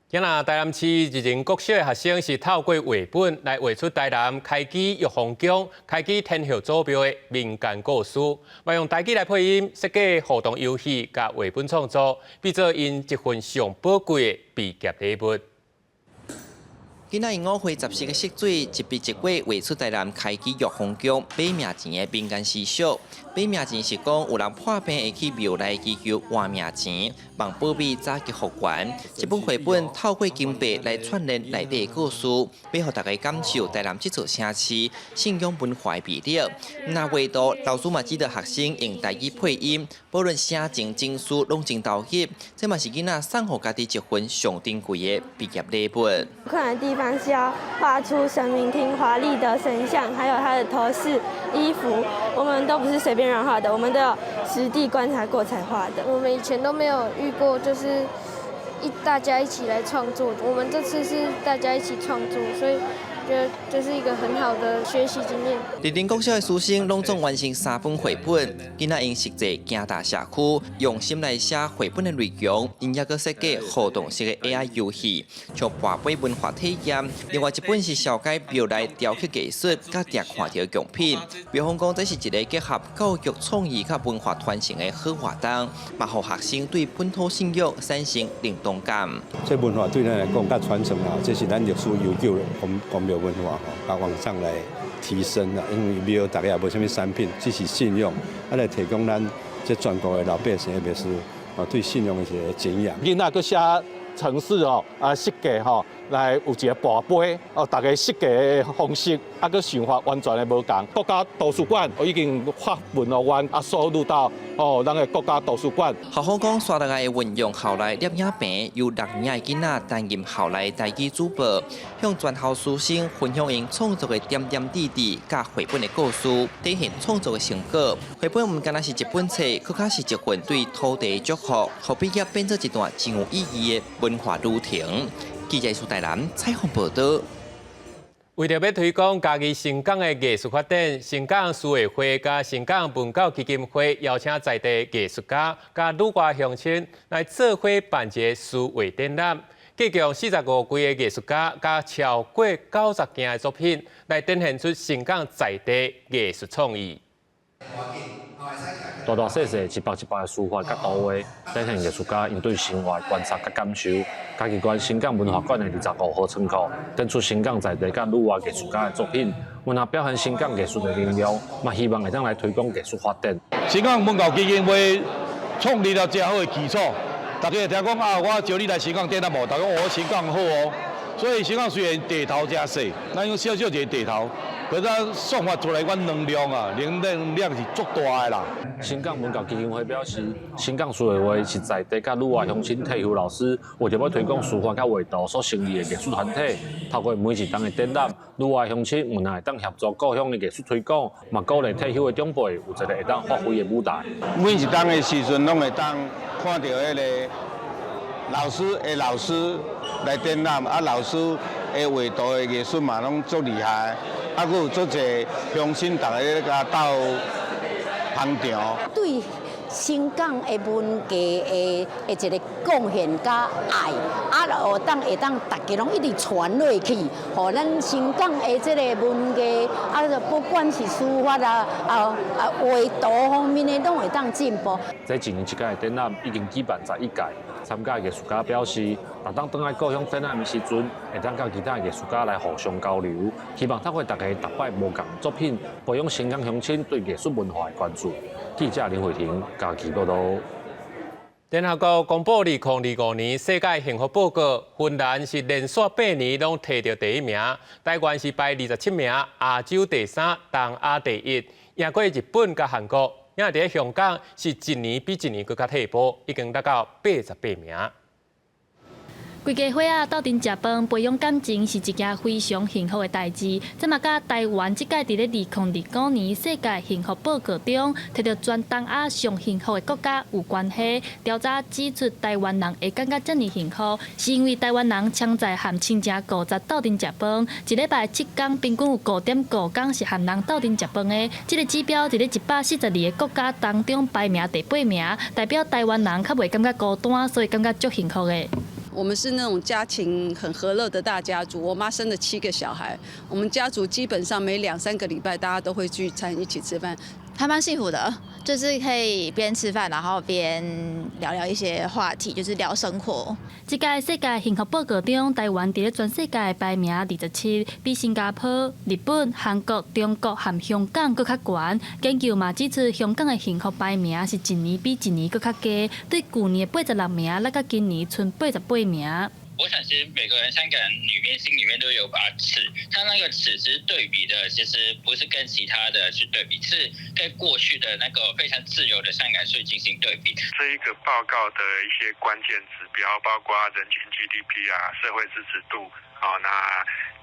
今仔台南市日仁國小的學生是透過繪本來畫出台南開基玉皇宮、開基天后祖廟的民間故事，嘛用台語來配音設計互動遊戲佮繪本創作，變做𪜶一份上寶貴的畢業禮物。囡仔用五花雜色的色水，一筆一畫畫出台南開基玉皇宮買命錢的民間習俗。買命錢是講有人破病會去廟內祈求換命錢，望保庇早日復原。這本繪本透過金箔來串聯內底的故事，欲予大家感受台南這座城市信仰文化的魅力。若畫圖，老師嘛指導學生用台語配音，無論聲情情緒攏真投入。這嘛是囡仔送予家己一份上珍貴的畢業禮物。困難的地方是要畫出神明廳華麗的神像，還有他的頭飾、衣服，我們都不是隨便亂畫的，我們都有實地觀察過才畫的。我們以前都沒有遇過，就是大家一起來創作。我們這次是大家一起創作，所以覺得這是一個很好的學習經驗。苓林國小的師生攏總完成三本繪本，囡仔𪜶實際行踏社區，用心來寫繪本的內容，𪜶猶閣設計互動式的 AI 遊戲，像跋杯文化體驗。另外一本是紹介廟內雕刻藝術，佮定看著的貢品。廟方講這是一个結合教育創意佮文化傳承的好活動，嘛予學生對本土信仰產生認同感。這文化對咱來講，佮傳承啊，這是咱歷史悠久的宮廟文化吼，佮往上來提升啦。因為廟大家也無啥物產品，只是信仰，來提供咱這全國的老百姓，特別是啊對信仰的一个敬仰。囡仔閣寫程式哦，設計吼，來有一个跋杯哦，大家設計的方式，閣想法完全的無仝。國家圖書館已經發文予阮，收錄到哦，咱的國家圖書館。校方講，紲落來會運用校內攝影棚，由六年的囡仔擔任校內台語主播，向全校師生分享𪜶創作的點點滴滴，佮繪本的故事，展現創作的成果。繪本毋干焦是一本冊，閣較是一份對土地的祝福，予畢業變做一段真有意義的文化旅程。記者蘇台南採訪報導。為著欲推廣嘉義盛港的藝術發展，盛港書畫會佮盛港文教基金會邀請在地藝術家佮旅外鄉親來做伙辦一个書畫展覽，計共45位的藝術家佮超過90件的作品，來展現出盛港在地藝術創意。大大細細一幅一幅的書法佮圖畫，展現藝術家𪜶對生活的觀察佮感受。嘉義縣盛港文化館的25號倉庫，展出盛港在地佮旅外藝術家的作品，毋但表現盛港藝術的能量，嘛希望會當來推廣藝術發展。盛港文教基金會創立了誠好的基礎，大家會聽講啊，我招你來盛港展覽無？大家講哦，盛港好哦。所以盛港雖然地頭誠細，咱用小小一个地頭。可是咱散發出來阮能量啊，能量是足大的啦。盛港文教基金會表示，盛港書畫會是在地佮旅外鄉親退休老師，為著欲推廣書法佮畫圖所成立的藝術團體。透過每一冬的展覽，旅外鄉親毋但會當協助故鄉的藝術推廣，嘛鼓勵退休的長輩有一个會當發揮的舞台。每一冬的時陣，攏會當看著彼个老師的老師來展覽，老師的畫圖的藝術嘛，攏足厲害。閣有足濟鄉親，逐家咧共鬥捧場。對盛港的文藝的一个貢獻佮愛，予當會當逐家攏一直傳落去，予咱盛港的這个文藝，不管是書法啊畫圖方面的，攏會當進步。這一年一屆的展覽已經舉辦11屆，參加的藝術家表示，若當轉來故鄉展覽的時陣，會當佮其他藝術家來互相交流，希望透過大家逐擺無仝作品，培養盛港鄉親對藝術文化的關注。記者林慧婷嘉義報導。聯合國公布2025年世界幸福報告，芬蘭是連續8年攏提著第一名，台灣是排27名，亞洲第三，東亞第一，贏過日本佮韓國。因為佇香港是一年比一年閣較退步，已經達到88名。規家伙仔鬥陣食飯，培養感情是一件非常幸福的代誌。這嘛佮台灣這屆佇咧2025年世界幸福報告中，提著全東亞上幸福的國家有關係。調查指出，台灣人會感覺遮爾幸福，是因為台灣人常在和親情故姪鬥陣食飯，一禮拜7工，平均有5.5工是和人鬥陣食飯的。這个指標佇咧142个國家當中排名第八名，代表台灣人較袂感覺孤單，所以感覺足幸福的。我們是那種家庭很和樂的大家族，我媽生了七個小孩，我們家族基本上每兩三個禮拜大家都會聚餐一起吃飯。還蠻幸福的，就是可以邊吃飯，然後邊聊聊一些話題，就是聊生活。這屆世界幸福報告中，台灣佇咧全世界排名27，比新加坡、日本、韓國、中國和香港閣較懸。研究嘛指出，香港的幸福排名是一年比一年閣較低，對舊年的86名，來到今年賰88名。我想，其實每個人香港人裡面心裡面都有把尺，他那個尺其實對比的，其實不是跟其他的去對比，是跟過去的那個非常自由的香港去進行對比。這一個報告的一些關鍵指標，包括人均 GDP 啊、社會支持度啊、那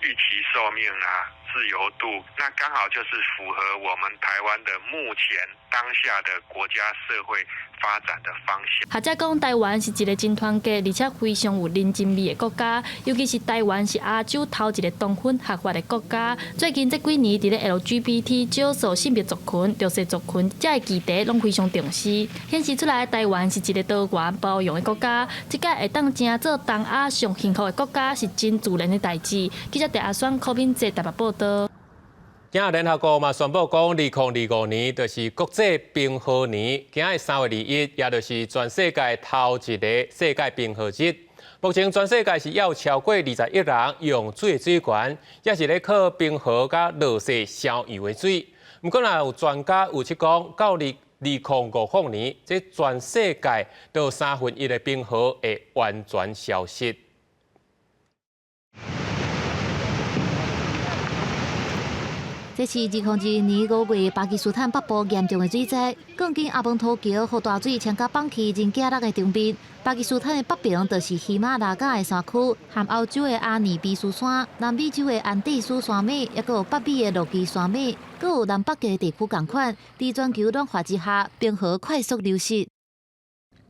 預期壽命啊、自由度，那剛好就是符合我們台灣的目前當下的國家社會發展的方向。學者講，台灣是一個真團結，而且非常有人情味的國家，尤其是台灣是亞洲頭一個同婚合法的國家。最近這幾年，佇咧 LGBT 少數性別族群、弱勢族群這个議題攏非常重視，顯示出來台灣是一個多元包容的國家。這屆會當成做東亞上幸福的國家，是真自然的代誌。記者鄭阿雙、柯敏哲台北報導。今仔聯合國嘛宣布講，2025年就是國際冰河年。今仔3月21，也就是全世界頭一个世界冰河日。目前全世界是猶有超過20億人用水的水源，也是咧靠冰河佮落雪消融的水。毋過，若有專家預測講，到2050年，這全世界都1/3的冰河會完全消失。這是2021年5月巴基斯坦北部嚴重的水災，鋼筋阿蒙陀橋予大水沖甲崩去，真驚人的場面。巴基斯坦的北邊就是喜馬拉雅的山區，含歐洲的阿爾卑斯山、南美洲的安第斯山脈，抑閣有北美的落基山脈，閣有南北極地區仝款。佇全球暖化之下，冰河快速流失。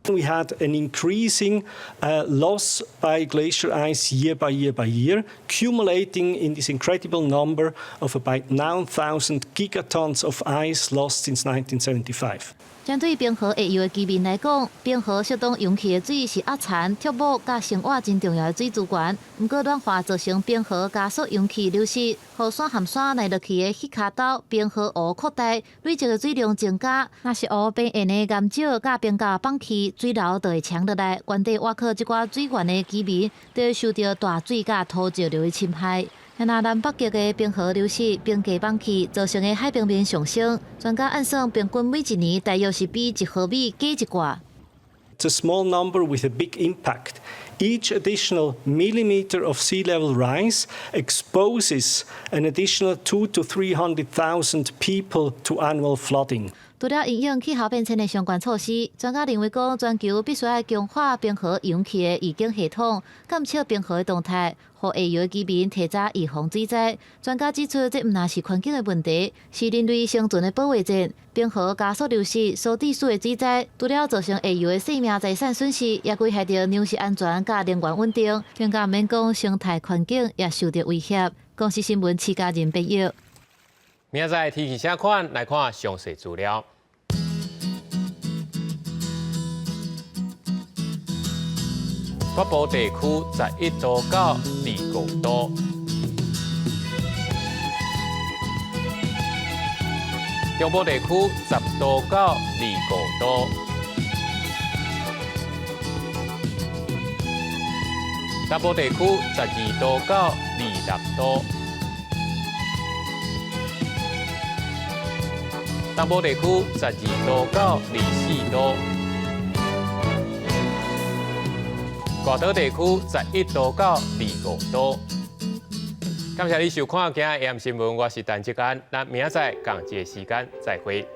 We had an increasing loss by glacier ice year by year by year, accumulating in this incredible number of about 9,000 gigatons of ice lost since 1975. 針對冰河下游的居民來講，冰河適當溶去的水是壓田、畜牧佮生活真重要的水資源。毋過暖化造成冰河加速溶去流失，予山和山內落去的彼跤兜冰河湖擴大，累積的水量增加。若是湖邊岸的岩石佮冰架崩去，水流就會沖落來，原地倚靠這寡水源的居民，就會受著大水佮土石流的侵害。若南北極的冰河流失、冰架崩去，造成的海平面上升。專家按算，平均每一年大約是比1毫米加一寡。 It's a small number with a big impact. Each additional millimeter of sea level rise exposes an additional two to three hundred thousand people to annual flooding. 除了因應氣候變遷的相關措施，專家認為講，全球必須愛強化冰河溶去的預警系統，監測冰河的動態，予下游的居民提早預防水災。專家指出，這毋但是環境的問題，是人類生存的保衛戰。冰河加速流失所致使的水災，除了造成下游的生命財產損失，也危害著糧食安全佮能源穩定，更加毋免講生態環境也受著威脅。公視新聞徐家仁編譯。明仔載天氣啥款？來看詳細資料。北部地區11度到25度，中部地區10度到25度，南部地區12度到26度，東部地區12度到24度。外島地區11度到25度。感謝你收看今仔 AM 新聞，我是陳志安，咱明仔載仝一个時間再會。